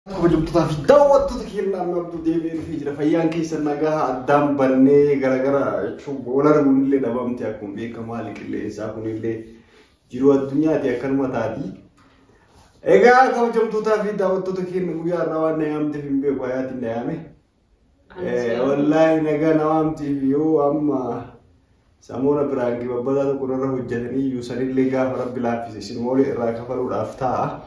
Kabajamtootaa fi daawwattoota keenya, amma Abduu deebi'ee dhufee jira. Fayyaan keessan nagaa? Addaan bannee garagara jechuun wal arguun illee dhabamte. Akkuma beekamu haalli qilleensaa kunillee jiru addunyaati akkanuma taati. Egaa kabajamtootaa fi daawwattoota keenya, guyyaa har'aa waan na yaamteef hin beeku, hayaatiin na yaame. Wallaahi nagaa na waamteef yoo amma samoona prank babbadaa tokko irra hojjetanii iyyuu sanillee gaafa Rabbi laaffise isin moolee irraa kafaluudhaaf ta'a.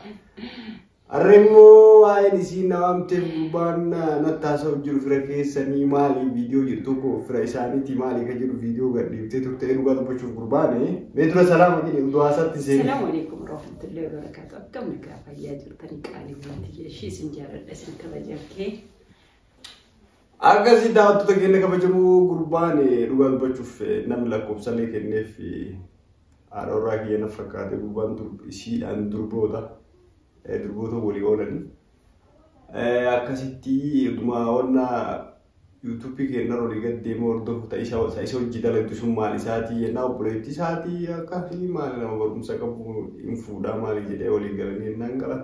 Har'a immoo waa'een isiin na waamteef gurbaan natti haasa'u jiru fira keessanii maali viidiyoo jiru tokko, fira isaaniiti maali kan jedhu viidiyoo gadhiiftee turte. Dhugaa dubbachuuf gurbaane mee dura salaama jedhe utuu haasaatti seeni. Salaamu alaikum warahmatullahi wabarakatuh. Akkam nagaa fayyaa jirtanii, qaaliiwwan tiyya? Ishii isin jaaladha, isin kabajamtee. Akkasii daawwattoota keenya kabajamoo, gurbaan dhugaa dubbachuuf namni lakkoofsalee kenneef haadha warraa kiyya na fakkaate. Gurbaan isiidhaan durboota durboota walii oolanii. Akkasitti dhuma wanna YouTube keenya olii gad deemee hordofu ta'e isa isa hojii dalagdu sun maal isaatii yennaa obboleettii isaatii akkasii maali nama barumsa qabu hin fuudhaa maali jedhee walii galanii yennaan gara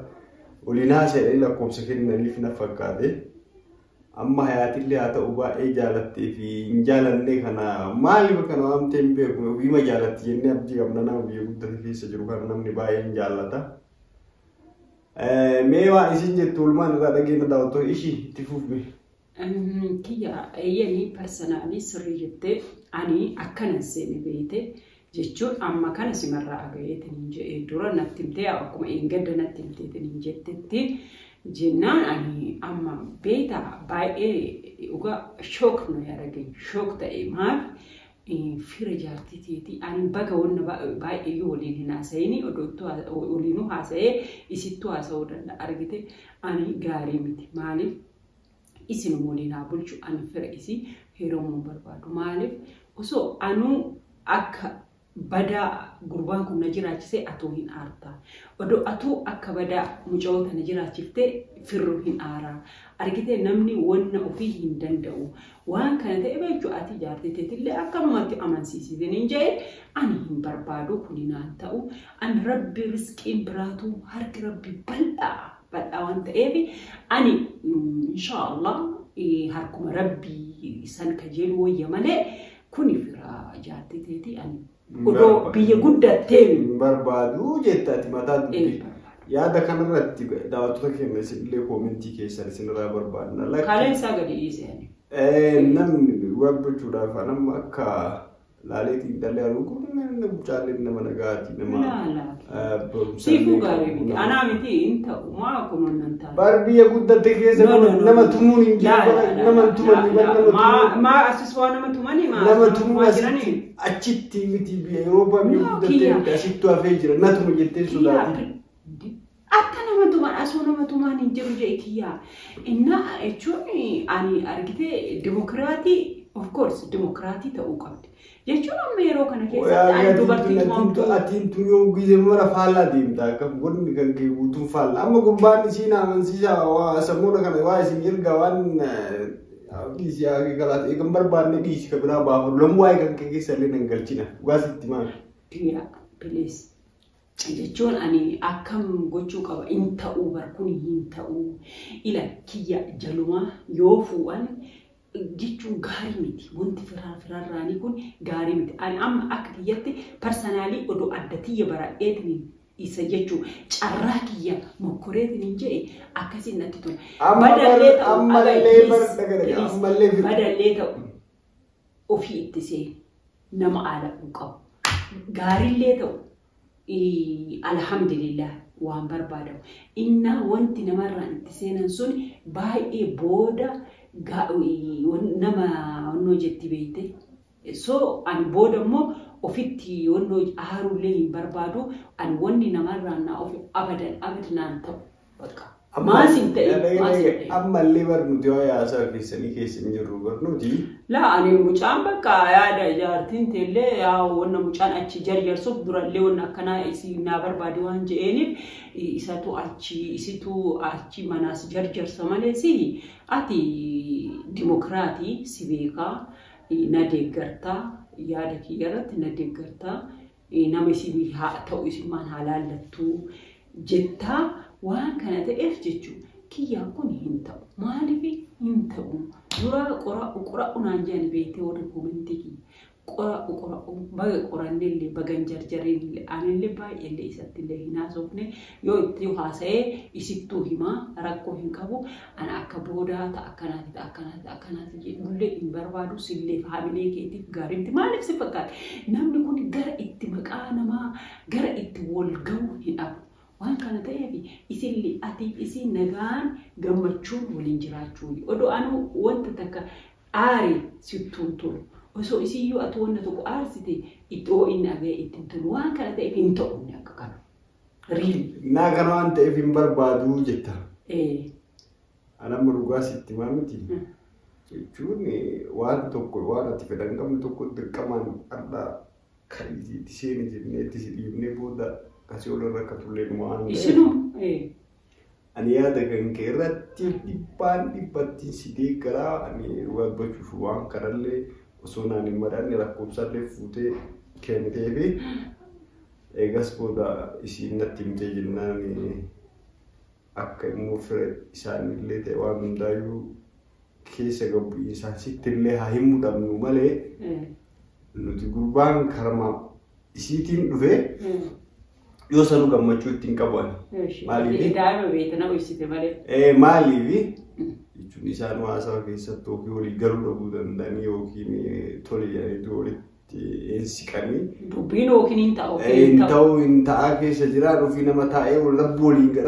waliin haasa'ee lakkoofsa kennaniif na fakkaate. Amma hayaatillee haa ta'u baay'ee jaalattee fi hin jaalannee kana maaliif kana waamtee hin beeku. Ofiima jaalatti jennee abdii qabna. Nama biyya guddate keessa jiru kana namni baay'ee hin jaallata. Mee waan isin jettu oolmaan irraa dhageenya, daawwattoota ishii itti fuufme. Kiyya, eeyyanii, personally sirrii jettee. Ani akkanan seene beeyte jechuun amma kana simarraa agayeetiin hin jedhee dura natti himtee, akkuma eengadda natti himteetiin hin jettetti jennaan, ani amma beeyta baay'ee dhugaa shock nu yaarageen shock ta'e. Maaf fira jaartii teetii ani baga wanna baay'eeyyuu waliin hin haasa'ini, odoottuu waliinuu haasa'ee isittuu haasa'uu danda'a. Argite, ani gaarii miti. Maaliif isin waliin haa bulchu, ani fira isii heerumuu hin barbaadu. Maaliif osoo anuu akka badaa gurbaan kun na jiraachise atuu hin aarta. Odoo atuu akka badaa mucaa'ota na jiraachiftee firru hin aaraa. Argitee, namni wanna ofii hin danda'u. Waan kana ta'e beektu, ati jaartii teetillee akkanumatti amansiisitin hin jedhe, ani hin barbaadu, kuni naan ta'u. Ani Rabbi risqiin biraatu harki Rabbi bal'aa bal'aa waan ta'eef ani inshaallah harkuma Rabbii san kajeelu wayya malee kuni fira jaartii teetii ani odoo biyya guddatteen hin barbaadu jetta ati mataa dubbii. Yaada kanarratti daawwattoota keenya isinillee comment keessan isinirraa barbaadna. Kalee isaa gadi dhiise ani. Namni dubbachuudhaaf nama akka laaleetiin dhalee arguu kun mucaalleen nama nagaati, nama barumsa. Siifuu gaarii miti. Anaa miti hin ta'u. Maa kun wannan taate. Bar biyya guddatte keessa nama tumuun hin jiru, nama tumani bar nama tumuun. Maa asis waa nama tumanii maa nama tumuun asitti achitti miti, biyya Awurooppaa biyya guddatte miti, asittu hafee jira, na tumu jettee sodaati. Akka nama tuman asoo nama tumaan hin jiru jedhe kiyyaa. Innaa jechuun ani argitee dimokiraatii, of course dimokiraatii ta'uu qabdi. Jechuun amma yeroo kana keessatti ani dubartii tumamtuu. Atiin tun yoo gize mara faallaa deemta, akka godni kan kee guutuun faallaa. Amma gurbaan isiin amansiisa waa sammuudha kana waa isin ergaa waan dhiisi haa galaata eegan barbaanne dhiisi ka biraa baafu lamuu waa'ee kan kee keessa illee nan galchina, dhugaa sitti maal. Kiyyaa, please. Jechuun ani akkam gochuu qaba? Hin ta'uu bar, kun hin ta'uu. Ila kiyya, jalumaa yoo fuudhan jechuun gaarii miti. Wanti firaa firaarraanii kun gaarii miti. Ani amma akka kiyyatti personally odoo adda tiyya baradheetiin isa jechuun carraa kiyya mokkoreetiin hin jedhe akkasiin natti tola. Badallee ta'u ammallee bar dhagara ammallee badallee ta'u ofii itti seeni nama aalaquu qabu. Gaariillee ta'u alhamdulillah waan barbaadamu. Innaa wanti namarraan itti seenan sun baay'ee booda nama onnoo jetti beekte. So ani booda immoo ofitti wannoo aarullee hin barbaadu. Ani wanni namarraan naa ofi abadan abadanaan ta'u bakka. Maas hin ta'e, maas hin ta'e. Ammallee bar nuti waa'ee haasaa keessanii keessa hin jirru bar nuti. Laa, ani mucaan bakka yaada jaartiin teellee yaa wanna mucaan achi jarjarsuuf durallee wanna akkanaa isii naa barbaade waan je'eeniif isatu achi isitu achi manaas jarjarsa malee si ati dimokiraatii si beekaa, na deeggartaa, yaada kiyya irratti na deeggartaa, nama isin haa ta'u isin maan haa laallattuu jettaa. Waan kana ta'eef jechuudha. Kiyyaa kun hin ta'u. Maaliif hin ta'u? Dura qora'u naan jedhan beektee warri koomentii kiyya. Qora'u qora'u baga qorannellee bagan jarjareenillee anillee baay'eellee isattillee hin haasofne yoo itti haasa'ee isittuu himaa rakkoo hin qabu. Ana akka boodaa ta'a akkanaati ta'a akkanaati ta'a akkanaati jedhullee hin barbaadu sillee faamilee keetiif gaariitti maaliif si fakkaate namni kun gara itti maqaa namaa gara itti wal ga'u hin dhabu. Waan kana ta'eef isillee ati isin nagaan gammachuun waliin jiraachuu odoo anuu wanta takka aare sittuun tolu. Osoo isiyyuu ati wanta tokko aarsite itti inni aga'e ittiin tolu waan kana ta'eef hin ta'u inni akka kana. Riili. Naa kana waan ta'eef hin barbaadu jetta. Anamma dhugaa sitti himaa miti. Jechuun waan tokko waan ati fedhan qabne tokko dirqamaan har'a kan itti seeni jennee itti si dhiibnee booda kasii ol irra akka tullee numa waan ta'eef. Isinuma. Ani yaada kan kee irratti dhibbaan dhibbatti si deeggaraa ani dhugaa dubbachuuf waan kanallee osoo naan hin madaanne lakkoofsallee fuutee kennitee fi eegas booda isiin natti himtee jennaan akka immoo fira isaaniillee ta'e waan hundaayyuu keessa gabbu'iinsaan sitti illee haa himuu dhabnu malee nuti gurbaan karma isiitiin dhufee yoo sanuu gammachuu ittiin qabu ani. Maaliif? Daa'ima beekta na ho'isite malee. Maaliif? Jechuun isaan haasawa keessatti yookiin walii galuu dhabuu danda'anii yookiin tole jedhanii walitti hin siqanii. Dubbiin yookiin hin ta'u. Hin ta'u hin ta'aa keessa jiraan ofii nama taa'ee rabbuu waliin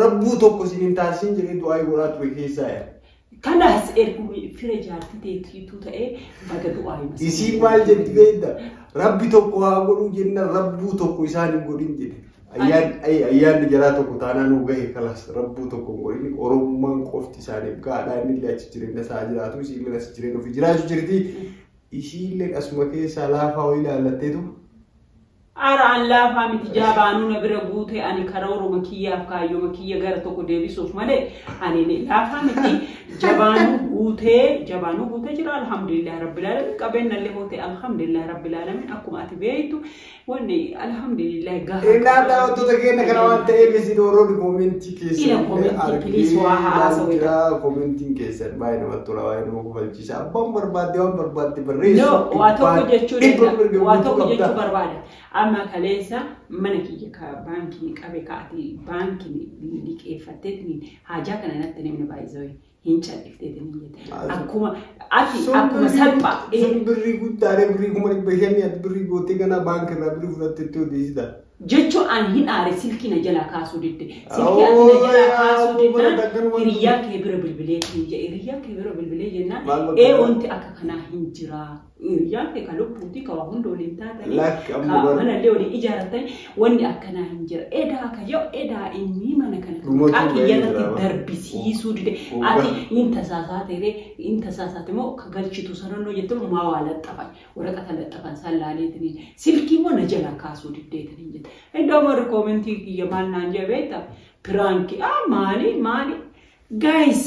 rabbuu tokko isin hin taasisin jedhee du'aa godhaa ture keessaa yaa. Kanaas erguma fira jaartii teetiitu ta'ee baga du'aa hima. Isiin maal jetti beekta? Rabbi tokko haa godhuu jenna rabbuu tokko isaan hin godhin jedhe. Ayyaanni jaraa tokko taanaan nu gahe kalas rabbuu tokko hin godhin oromummaan qofti isaaniif gaadhaa inni illee achi jireenya isaa jiraatu isiillee as jireenya ofii jiraachuu jirti. Isiillee asuma keessaa laafaa wayii ilaallatteetu. Ara an laafaa miti jaabaanuu na bira guute ani karooruma kiyyaaf kaayyoma kiyya gara tokko deebisuuf malee ani laafaa miti jabaanuu guutee jira alhamdulillah rabbil alamin qabeenyallee hoote alhamdulillah rabbil alamin akkuma ati beektu wanni alhamdulillah gaafa. Innaa daawwattoota keenya kana waan ta'eef isin warroonni koomentii keessan Ila koomentii please waa haasawee. Jira koomentiin keessan baay'ee namatti tola baay'ee nama kofalchiisa abbaan barbaadde waan barbaadde barreessu. No, waa tokko jechuu danda'a. Waa tokko jechuu barbaada. Amma kaleessa mana kiyya ka baankiin qabe kaati baankiin liqeeffatteetiin haajaa kana natti namni baay'isee hin cal'ifteetiin jette. Akkuma ati akkuma salphaa. Sun birrii guddaadha birrii 500,000 ati birrii gootee kana baankii irraa birrii fudhatteetti odeessita. Jechuun ani hin aare silkii na jalaa kaasuu didde. Silkii ati na jalaa kaasuu diddaan hiriyyaa kee bira bilbilee hin jedhe. Hiriyyaa kee bira bilbilee jennaan ee wanti akka kanaa hin jiraa. Hiriyyaan kee ka lubbuuti ka waa hunda waliin taatanii ka manallee waliin ijaarratanii wanni akkanaa hin jira. Edaa ka yoo edaa inni mana kana maqaa kiyya irratti darbisiisuu dide. Ati hin tasaasaatee hin tasaasaate moo ka galchitu sanannoo jettu maa waa laxxafan waraqata laxxafan sallaaleetiniin silkii immoo na jalaa kaasuu diddeetiniin jette. Iddoo warri koomentii kiyya maal naan jedhe beektaa? Piraankii maali maali? Gaayis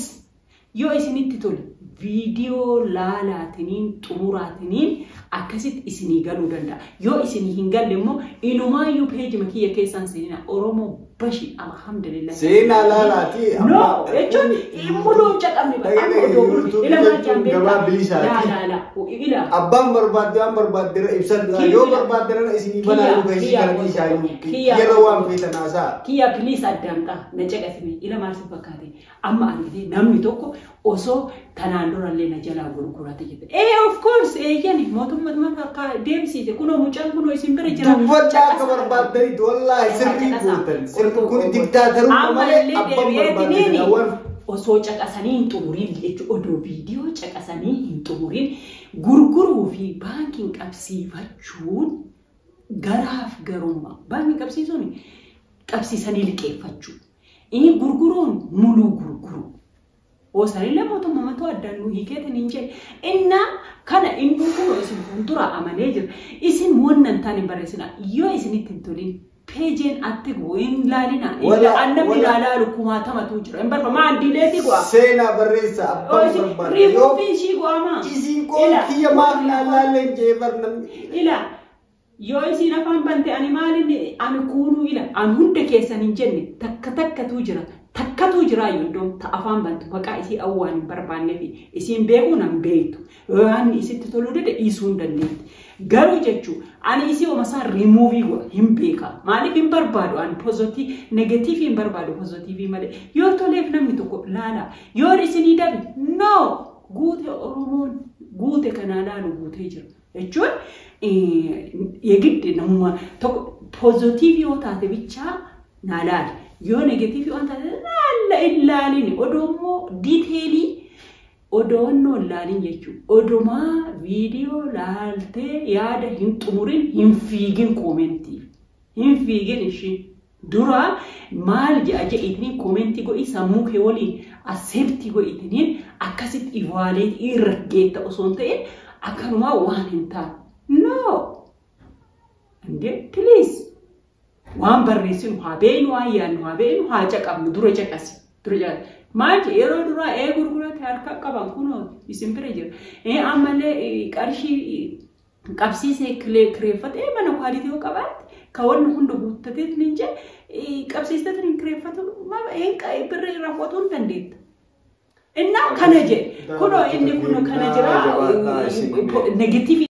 yoo isinitti tole viidiyoo laalaatiniin xumuraatiniin akkasitti isinii galuu danda'a. Yoo isinii hin galle immoo inumaayyuu peejima kiyya keessaan seenaa Oromoo bashi alhamdulillah. Seenaa laalaati. No jechuun muluu caqabne amma odoo ila maal jaan beektaa? Laa laa ila. Abbaan barbaadde waan barbaadde irra ibsadha. Yoo barbaadde irra isinii banaa yoo gahe kana dhiisaa yeroo waan feetan haasaa. Kiyya piliis addaamxaa na caqasime ila maal si fakkaate amma argitee namni tokko osoo tanaan durallee na jalaa gurgurate jette. Ee of course eeyyani mootummaa harkaa deemsiise kunoo mucaan kunoo isin bira jira. Dubbachaa akka barbaaddanitti wallaahi sirrii gootan. Sirri kun diktaatarummaa malee abbaan barbaadde waan osoo caqasanii hin xumuriin jechuun odoo viidiyoo caqasanii hin xumuriin gurguruu fi baankiin qabsiifachuun garaaf garummaa. Baankiin qabsiisuun qabsiisanii liqeeffachuu. Inni gurguruun muluu gurguruu. Oosanillee mootummaa matoo addaan nu hiikeetiin hin jedhe. Innaa kana inni kunoo isin fuuldura amanee jira. Isin wannan hin taane barreessina. Yoo isinitti hin tolin peejeen atti hin laalina. Namni ilaalaa kumaatamatu jira. Hin barbaadu. Maa diileetii go'a. Seenaa barreessa abbaan barbaade. Riimuufii ishii go'amaa. Isiin qoon kiyya maaf laalaallee jee barnamni. Ila yoo isiin afaan bante ani maalin ani kuunuu ila ani hunda keessan hin jenne takka takkatu jira. Takkatu jiraayyuu iddoo ta afaan bantu maqaa isii awwaan hin barbaannee fi isiin beekuu nan beektu. Waan isitti toluu dide dhiisuu hin dandeetti. Garuu jechuun ani isii omasaa rimuuvii godha hin beeka. Maaliif hin barbaadu ani positive negative hin barbaadu positive malee. Yoo toleef namni tokko laala. Yoo isinii dabe no guute Oromoon guute kanaa laalu guutee jira. Jechuun yegiddi namuma tokko positive yoo taate bichaa naa laali. Yoo negative waan taate laalla hin laalini. Odoo immoo detail odoonnoo hin laalin jechuudha. Odumaa viidiyoo laaltee yaada hin xumurin hin fiigin comment. Hin fiigin ishii. Dura maal jedha jedhitiniin comment godhi, sammuu kee waliin accept godhitiniin akkasitti evaluate irra geetta osoo hin ta'in akkanumaa waan hin taane. No! Indee please! Waan barreessinu haa beeknu, waan yaadnu haa beeknu, haa caqabnu, dura caqasi. Dura caqasi. Maal yeroo duraa ee gurgurate harka qaban kunoo isin bira jira. Ee ammallee qarshii qabsiisee kireeffate mana quality yoo qabaatte ka wanni hunda guuttatee ni jee qabsiistee ni kireeffatu birri raawwatuu hin dandeetta. Innaa kana jedhe kunoo inni kunoo kana jira negative.